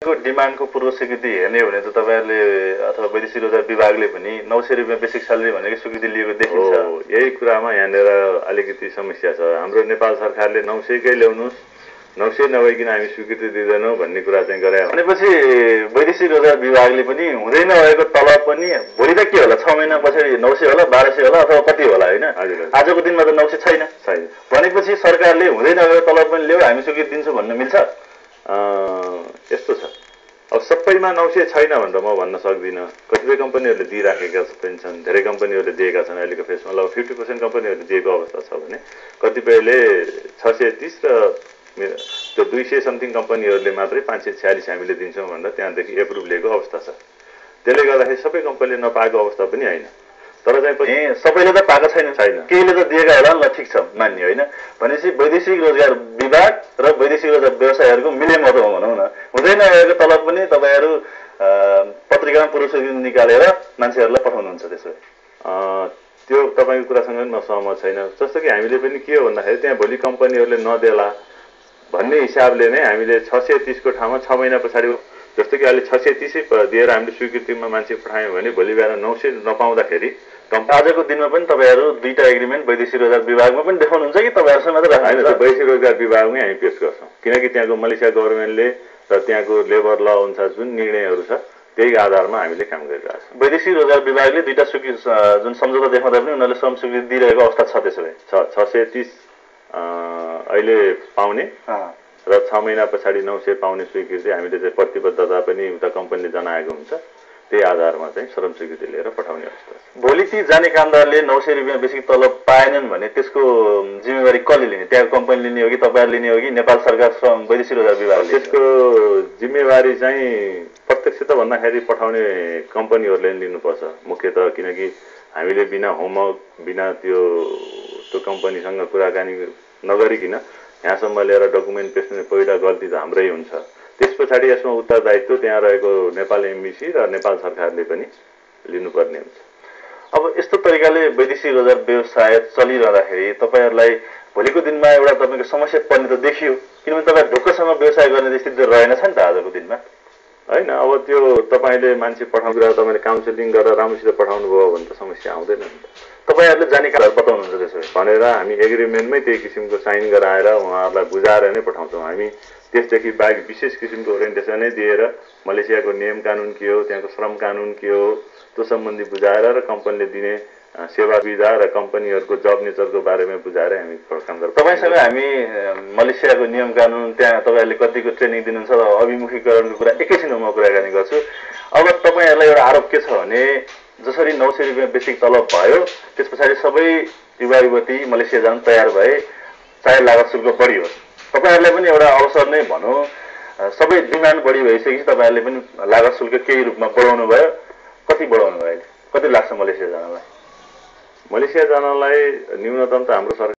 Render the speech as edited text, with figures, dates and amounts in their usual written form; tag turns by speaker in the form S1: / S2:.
S1: को डिमान्डको पूर्व स्वीकृति हेर्ने हो भने त तपाईहरुले अथवा वैदेशिक रोजगार विभागले पनि 900 रुपैयाँ बेसिक स्यालेरी भनेको स्वीकृति लिएको देखिन्छ।
S2: यही कुरामा यहाँनिर अलिकति समस्या छ। हाम्रो नेपाल सरकारले 900 कै ल्याउनुस्, 900 नभइकन हामी स्वीकृति दिदैनौं भन्ने कुरा चाहिँ गरे।
S1: भनेपछि वैदेशिक रोजगार विभागले पनि हुँदै नभएको तलब पनि भोलि त के होला, 6 महिना पछि 900 होला, 1200 होला अथवा कति होला हैन। आजको दिनमा त 900 छैन। भनेपछि सरकारले हुँदै नभएको तलब पनि ल्याऊ, हामी स्वीकृति दिन्छौं भन्न मिल्छ?
S2: यस्तो छ, अब सबैमा 900 छैन भनेर म भन्न सक्दिन। कतिपय कम्पनीहरुले दिइराखेका पनि छन्, धेरै कम्पनीहरुले दिएका छन्। अहिलेको फेसमा लगभग 50% कम्पनीहरुले दिएको अवस्था छ भने कतिपयले 630 र त्यो 200 समथिङ कम्पनीहरुले मात्रै 546 हामीले दिन्छौं भनेर त्यहाँदेखि एप्रुभ लिएको अवस्था छ। त्यसले गर्दाखेरि सबै कम्पनीले नपाएको अवस्था पनि हैन। तर चाहिँ पनि
S1: सबैले त पाएको छैन। केहीले त दिएका होला, ल ठीक छ मान्य हैन। भनेपछि वैदेशिक रोजगार विभाग र वैदेशिक रोजगार व्यवसायहरुको मिलेमत हो भनौं न। हुँदै नभएको तलब पनि तपाईहरु पत्रिकामा पूर्व स्वीकृति निकालेर मान्छेहरुलाई पठाउनुहुन्छ त्यसो भए।
S2: त्यो तपाईको कुरासँग म सहमत छैन। जस्तो कि हामीले पनि के हो भन्दाखेरि त्यहाँ भोलि कम्पनीहरुले नदेला भन्ने हिसाबले नै हामीले 630 को ठाउँमा 6 महिना पछाडी, जस्तो कि अहिले 630 दिएर हामीले स्वीकृतिमा मान्छे पठायौं भने भोलि बिहान 900 नपाउँदाखेरि
S1: आजको दिनमा पनि तपाईहरु दुईटा एग्रीमेन्ट वैदेशिक रोजगार विभागमा पनि देखाउनुहुन्छ कि तपाईहरुसँग मात्र राख्नुहुन्छ?
S2: वैदेशिक रोजगार विभागमै हामी पेश गर्छौं, किनकि त्यहाँको मलेसिया गभर्नमेन्टले र त्यहाँको लेबर ल अनुसार जुन निर्णयहरु छ त्यही आधारमा हामीले काम गरिरहेका छौं।
S1: वैदेशिक रोजगार विभागले दुईटा स्वीकृति जुन सम्झौता देखाउँदा पनि उनीहरुले श्रम स्वीकृति दिइरहेको अवस्था छ। त्यसो भए
S2: 630 अहिले पाउने र 6 महिना पछाडी 900 पाउने स्वीकृति हामीले चाहिँ प्रतिबद्धता पनि उता कम्पनीले जनाएको हुन्छ। त्यही आधारमा चाहिँ श्रम स्वीकृति लिएर पठाउने अवस्था छ।
S1: भोलि ती जाने कामदारले 900 रुपैयाँ बेसिक तलब पाएनन् भने त्यसको जिम्मेवारी कसले लिने? त्यहाँ कम्पनी लिने हो कि तपाईहरुले लिने हो कि नेपाल सरकार श्रम वैदेशिक रोजगार विभागले?
S2: त्यसको जिम्मेवारी चाहिँ प्रत्यक्ष त भन्दाखेरि पठाउने कम्पनीहरुले लिनुपर्छ मुख्यतः, किनकि हामीले बिना होमवर्क बिना त्यो कम्पनीसँग कुराकानी नगरिकिन यहाँसम्म लिएर डकुमेन्ट पेश गर्ने पहिला गल्ती त हाम्रै हुन्छ। त्यसपछि यसमा उत्तरदायित्व त्यहाँ रहेको नेपाल एमबीसी र नेपाल सरकारले पनि लिनुपर्ने हुन्छ।
S1: अब यस्तो तरिकाले वैदेशिक रोजगार व्यवसाय चलिरहँदाखेरि तपाईहरुलाई भोलिको दिनमा एउटा तपाईको समस्या पर्ने त देखियो, किनभने तपाई ढुक्कसँग व्यवसाय गर्ने स्थिति रहेन छ नि त आजको दिनमा
S2: हैन। अब त्यो तपाईले मान्छे पठाउँदा तपाईले काउन्सिलिङ गरेर राम्रोसित पठाउनु भयो भने त समस्या आउँदैन नि त।
S1: तपाईहरुले जाने कामहरु बताउनुहुन्छ त्यसो
S2: भनेर हामी एग्रीमेन्टमै त्यही किसिमको साइन गराएर उहाँहरुलाई बुझाएर नै पठाउँछौं। हामी त्यसदेखि बाहेक विशेष किसिमको ओरिएन्टेसन नै दिएर मलेसियाको नियम कानुन के हो, त्यहाँको श्रम कानुन के हो त्यो सम्बन्धी बुझाएर र कम्पनीले दिने सेवा सुविधा र कम्पनीहरुको जब नेचरको बारेमा बुझाएर हामी काम गर्छौं।
S1: तपाईसँग हामी मलेसियाको नियम कानुन त्यहाँ तपाईहरुले कतिको ट्रेनिङ दिनुहुन्छ र अभिमुखीकरणको कुरा एकैछिनमा म कुराकानी गर्छु। अब तपाईहरुलाई एउटा आरोप के छ भने जसरी 900 रुपैयाँ बेसिक तलब भयो त्यसपछि सबै युवा युवती मलेसिया जान तयार भए, चाहे लागत शुल्क बढी होस्। तपाईहरुलाई पनि एउटा अवसर नै भनौं, सबै डिमान्ड बढी भइसकेपछि तपाईहरुले पनि लागत शुल्क केही रूपमा बढाउनु भयो। कति बढाउनु भयो? कति लाग्छ मलेसिया जानलाई?
S2: मलेसिया जानलाई न्यूनतम त हाम्रो सरकार